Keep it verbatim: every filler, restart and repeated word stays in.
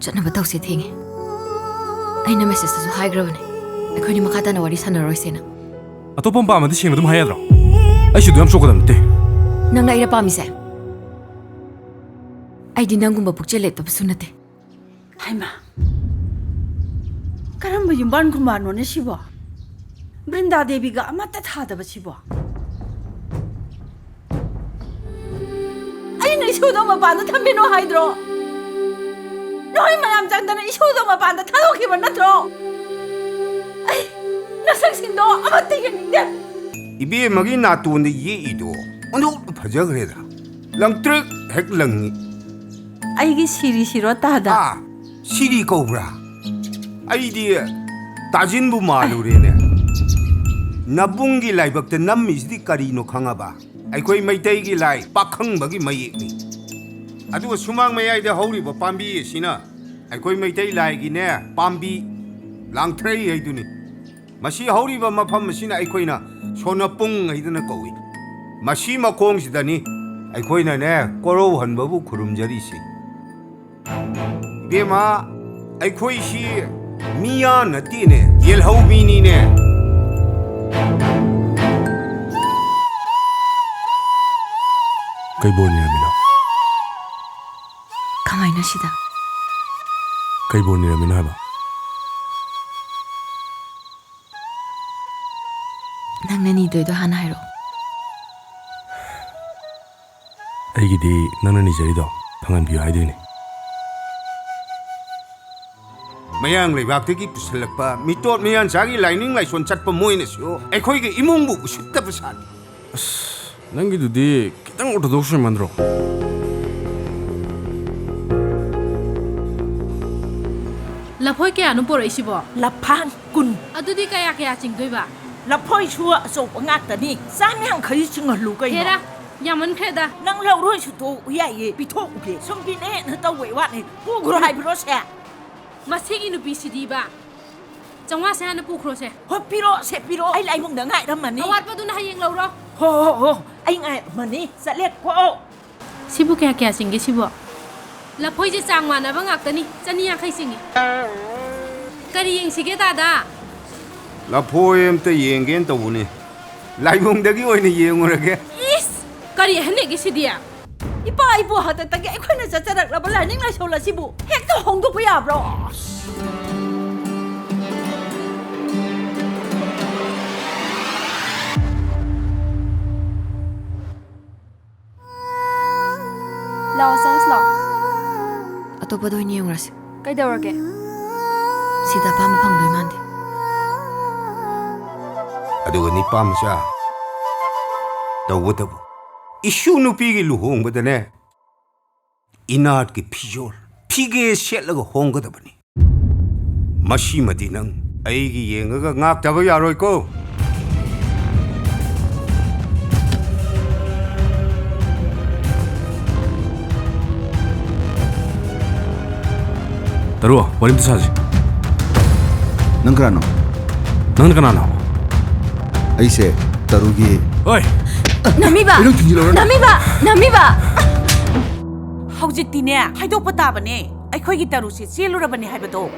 ꯆꯠꯅꯕ ꯇꯧꯁꯦ, ꯊꯦꯡꯉꯦ꯫ ꯑꯩꯅ ꯃꯦꯁꯦꯖꯇꯁꯨ ꯍꯥꯏꯈ꯭ꯔꯕꯅꯦ, ꯑꯩꯈꯣꯏꯅꯤ ꯃꯈꯥ ꯇꯥꯅ ꯋꯥꯔꯤ ꯁꯥꯟꯅꯔꯣꯏꯁꯦꯅ꯫ ꯑꯇꯣꯞꯄ ꯑꯃ ꯄꯥꯝꯃꯗꯤ ꯁꯦꯡꯅ ꯑꯗꯨꯝ ꯍꯥꯏ ꯌꯥꯗ꯭ꯔꯣ? ꯑꯩꯁꯨ ꯑꯗꯨ ꯌꯥꯝ ꯆꯣꯛꯀꯗꯕ ꯅꯠꯇꯦ꯫ ꯅꯪꯅ ꯑꯩꯔ ꯄꯥꯝꯃꯤꯁꯦ? ꯑꯩꯗꯤ ꯅꯪꯒꯨꯝꯕ ꯄꯨꯛꯆꯦꯜ ꯂꯦꯞꯇꯕꯁꯨ ꯅꯠꯇꯦ꯫ ꯍꯩꯃꯥ, ꯀꯔꯝꯕ ꯌꯨꯝꯕꯥꯟ ꯈꯨꯝꯕꯥꯟꯅꯣꯅꯦ ꯁꯤꯕꯣ? ꯕ꯭ꯔꯤꯟꯗꯥ ꯗꯦꯕꯤꯒ ꯑꯃꯠꯇ ꯊꯥꯗꯕ ꯁꯤꯕꯣ? ꯑꯩꯅ ꯏꯁꯨꯗꯣ ꯃꯄꯥꯟꯗ ꯊꯝꯕꯤꯅꯣ ꯍꯥꯏꯗ꯭ꯔꯣ? ꯅꯣꯏ ꯃꯌꯥꯝ ꯆꯪꯗꯅ ꯏꯁꯨꯗꯣ ꯃꯄꯥꯟꯗ ꯊꯥꯗꯣꯛꯈꯤꯕ ꯅꯠꯇ꯭ꯔꯣ? ꯑꯩ ꯅꯁꯛꯁꯤꯡꯗꯣ ꯑꯃꯠꯇ ꯌꯦꯡꯅꯤꯡꯗꯦ꯫ ꯏꯕꯦꯝꯃꯒꯤ ꯅꯥꯇꯣꯟꯗ ꯌꯦꯛꯏꯗꯣ ꯑꯣꯟꯊꯣꯛꯅ ꯐꯖꯈ꯭ꯔꯦꯗ꯫ ꯂꯪꯇ꯭ꯔꯤꯛ ꯍꯦꯛ ꯂꯪꯉꯤ꯫ ꯑꯩꯒꯤ ꯁꯤꯔꯤ ꯁꯤꯔꯣ ꯇꯥꯗ꯫ ꯑꯥ, ꯁꯤꯔꯤ ꯀꯧꯕ꯭ꯔꯥ? ꯑꯩꯗꯤ ꯇꯥꯖꯤꯟꯕꯨ ꯃꯥꯜꯂꯨꯔꯦꯅꯦ꯫ ꯅꯕꯨꯡꯒꯤ ꯂꯥꯏꯕꯛꯇ ꯅꯝꯃꯤꯁꯤꯗꯤ ꯀꯔꯤꯅꯣ ꯈꯪꯉꯕ? ꯑꯩꯈꯣꯏ ꯃꯩꯇꯩꯒꯤ ꯂꯥꯏ ꯄꯥꯈꯪꯕꯒꯤ ꯃꯌꯦꯛꯅꯤ꯫ ꯑꯗꯨꯒ ꯁꯨꯃꯥꯡ ꯃꯌꯥꯏꯗ ꯍꯧꯔꯤꯕ ꯄꯥꯝꯕꯤ ꯑꯁꯤꯅ ꯑꯩꯈꯣꯏ ꯃꯩꯇꯩ ꯂꯥꯏꯒꯤꯅꯦ, ꯄꯥꯝꯕꯤ ꯂꯥꯡꯊ꯭ꯔꯩ ꯍꯥꯏꯗꯨꯅꯤ꯫ ꯃꯁꯤ ꯍꯧꯔꯤꯕ ꯃꯐꯝ ꯑꯁꯤꯅ ꯑꯩꯈꯣꯏꯅ ꯁꯣꯅꯄꯨꯡ ꯍꯥꯏꯗꯅ ꯀꯧꯏ꯫ ꯃꯁꯤ ꯃꯈꯣꯡꯁꯤꯗꯅꯤ ꯑꯩꯈꯣꯏꯅꯅꯦ ꯀꯣꯔꯧꯍꯟꯕꯕꯨ ꯈꯨꯔꯨꯝꯖꯔꯤꯁꯤ꯫ ꯏꯕꯦꯝꯃ, ꯑꯩꯈꯣꯏꯁꯤ ꯃꯤꯌꯥ ꯅꯠꯇꯦꯅꯦ, ꯌꯦꯜꯍꯧꯃꯤꯅꯤꯅꯦ꯫ ꯀꯩ ꯕꯣꯔ ꯅꯤꯔꯝꯃꯤꯅꯣ? ꯀꯃꯥꯏꯅ ꯁꯤꯗ? ꯀꯩ ꯕꯣꯔ ꯅꯤꯔꯝꯃꯤꯅꯣ ꯍꯥꯏꯕ? ꯅꯪꯅ ꯅꯤꯗꯣꯏꯗꯣ ꯍꯥꯟꯅ ꯍꯥꯏꯔꯛꯑꯣ꯫ ꯑꯩꯒꯤꯗꯤ ꯅꯪꯅ ꯅꯤꯖꯔꯤꯗꯣ ꯐꯪꯍꯟꯕꯤꯌꯨ ꯍꯥꯏꯗꯣꯏꯅꯦ꯫ ꯃꯌꯥꯡ ꯂꯩꯕꯥꯛꯇꯒꯤ ꯄꯨꯁꯤꯜꯂꯛꯄ ꯃꯤꯇꯣꯠ ꯃꯤꯌꯥꯟꯆꯥꯒꯤ ꯂꯥꯏꯅꯤꯡ ꯂꯥꯏꯁꯣꯟ ꯆꯠꯄ ꯃꯣꯏꯅꯁꯨ ꯑꯩꯈꯣꯏꯒꯤ ꯏꯃꯨꯡꯕꯨ ꯎꯁꯤꯠꯇꯕ ꯁꯥꯔꯤ꯫ ꯑꯁ, ꯅꯪꯒꯤꯗꯨꯗꯤ ꯈꯤꯇꯪ orthodox ꯑꯣꯏꯃꯟꯗ꯭ꯔꯣ? ꯂꯐꯣꯏ ꯀꯌꯥꯅꯣ ꯄꯣꯔꯛꯏꯁꯤꯕꯣ? ꯂꯐꯥꯡ ꯀꯨꯟ꯫ ꯑꯗꯨꯗꯤ ꯀꯌꯥ ꯀꯌꯥ ꯆꯤꯡꯗꯣꯏꯕ? ꯂꯐꯣꯏꯁꯨ ꯑꯆꯧꯕ ꯉꯥꯛꯇꯅꯤ꯫ ꯆꯥꯝ ꯌꯥꯡꯈꯩ ꯆꯤꯡꯍꯜꯂꯨ ꯀꯩꯅꯣ꯫ ꯍꯦꯔꯥ, ꯌꯥꯝꯃꯟꯈ꯭ꯔꯦꯗ꯫ ꯅꯪ ꯂꯧꯔꯣꯏꯁꯨ ꯇꯣꯛꯎ ꯌꯥꯏꯌꯦ, ꯄꯤꯊꯣꯛꯎꯒꯦ꯫ ꯁꯨꯝ ꯄꯤꯅꯦꯅ ꯇꯧꯕꯩ ꯋꯥꯅꯤ꯫ ꯄꯨꯈ꯭ꯔꯣ ꯍꯥꯏꯕ꯭ꯔꯣ ꯁꯦ? ꯃꯁꯤꯒꯤ ꯅꯨꯄꯤꯁꯤꯗꯤꯕ꯫ ꯆꯥꯝꯃꯉꯥꯁꯦ ꯍꯥꯟꯅ ꯄꯨꯈ꯭ꯔꯣꯁꯦ꯫ ꯍꯣꯏ, ꯄꯤꯔꯛꯑꯣꯁꯦ, ꯄꯤꯔꯛꯑꯣ꯫ ꯑꯩ ꯂꯥꯏꯕꯨꯡꯗ ꯉꯥꯏꯔꯝꯃꯅꯤ꯫ ꯑꯋꯥꯠꯄꯗꯨꯅ ꯍꯌꯦꯡ ꯂꯧꯔꯣ꯫ ꯍꯣ, ꯍꯣ, ꯍꯣ, ꯑꯩ ꯉꯥꯏꯔꯝꯃꯅꯤ꯫ ꯆꯠꯂꯦꯀꯣ꯫ ꯁꯤꯕꯨ ꯀꯌꯥ ꯀꯌꯥ ꯆꯤꯡꯒꯦ ꯁꯤꯕꯣ? ꯂꯐꯣꯏꯁꯦ ꯆꯥꯡ ꯃꯥꯟꯅꯕ ꯉꯥꯛꯇꯅꯤ, ꯆꯅꯤ ꯌꯥꯡꯈꯩ ꯆꯤꯡꯉꯤ꯫ ꯀꯔꯤ ꯌꯦꯡꯁꯤꯒꯦ, ꯗꯥꯗꯥ? ꯂꯐꯣꯏ ꯑꯝꯇ ꯌꯦꯡꯒꯦꯅ ꯇꯧꯕꯅꯤ꯫ ꯂꯥꯏꯕꯨꯡꯗꯒꯤ ꯑꯣꯏꯅ ꯌꯦꯡꯉꯨꯔꯒꯦ꯫ ꯏꯁ! ꯀꯔꯤ ꯑꯍꯟꯅꯦꯒꯦ ꯁꯤꯗꯤ? ꯏꯄꯥ ꯏꯄꯨ ꯍꯥꯛꯇꯛꯇꯒꯤ ꯑꯩꯈꯣꯏꯅ ꯆꯠꯆꯔꯛꯂꯕ ꯂꯥꯏꯅꯤꯡ ꯂꯥꯏꯁꯣꯜ ꯑꯁꯤꯕꯨ ꯍꯦꯛꯇ ꯍꯣꯡꯗꯣꯛꯄ ꯌꯥꯕ꯭ꯔꯣ? ꯂꯥꯛꯑꯣ, ꯆꯪꯁꯤ ꯂꯥꯛꯑꯣ꯫ ꯑꯇꯣꯞꯄꯗ ꯑꯣꯏꯅ ꯌꯦꯡꯉꯨꯔꯁꯤ꯫ ꯀꯩꯗꯧꯔꯒꯦ? ꯁꯤꯗ ꯑꯄꯥꯝꯕ ꯐꯪꯗꯣꯏ ꯃꯥꯟꯗꯦ꯫ ꯑꯗꯨꯒ ꯅꯤꯄꯥ ꯃꯆꯥ, ꯇꯧꯕꯇꯕꯨ ꯏꯁꯨ ꯅꯨꯄꯤꯒꯤ ꯂꯨꯍꯣꯡꯕꯗꯅꯦ, ꯏꯅꯥꯠꯀꯤ ꯐꯤꯖꯣꯜ, ꯐꯤꯒꯦ ꯁꯦꯠꯂꯒ ꯍꯣꯡꯒꯗꯕꯅꯤ꯫ ꯃꯁꯤꯃꯗꯤ ꯅꯪ ꯑꯩꯒꯤ ꯌꯦꯡꯉꯒ ꯉꯥꯛꯇꯕ ꯌꯥꯔꯣꯏꯀꯣ꯫ ꯇꯔꯨ, ꯋꯥꯔꯤ ꯑꯝꯇ ꯁꯥꯁꯤ꯫ ꯅꯪ ꯀꯅꯥꯅꯣ? ꯅꯪꯅ ꯀꯅꯥꯅꯣ? ꯑꯩꯁꯦ ꯇꯔꯨꯒꯤ ꯍꯣꯏ! ꯅꯝꯃꯤꯕ! ꯑꯩ ꯅꯪ ꯊꯤꯡꯖꯤꯜꯂꯧꯔꯅꯤ꯫ ꯅꯝꯃꯤꯕ! ꯅꯝꯃꯤꯕ! ꯍꯧꯖꯤꯛꯇꯤꯅꯦ, ꯍꯥꯏꯗꯣꯛꯄ ꯇꯥꯕꯅꯦ, ꯑꯩꯈꯣꯏꯒꯤ ꯇꯔꯨꯁꯦ ꯆꯦꯜꯂꯨꯔꯕꯅꯦ ꯍꯥꯏꯕꯗꯣ꯫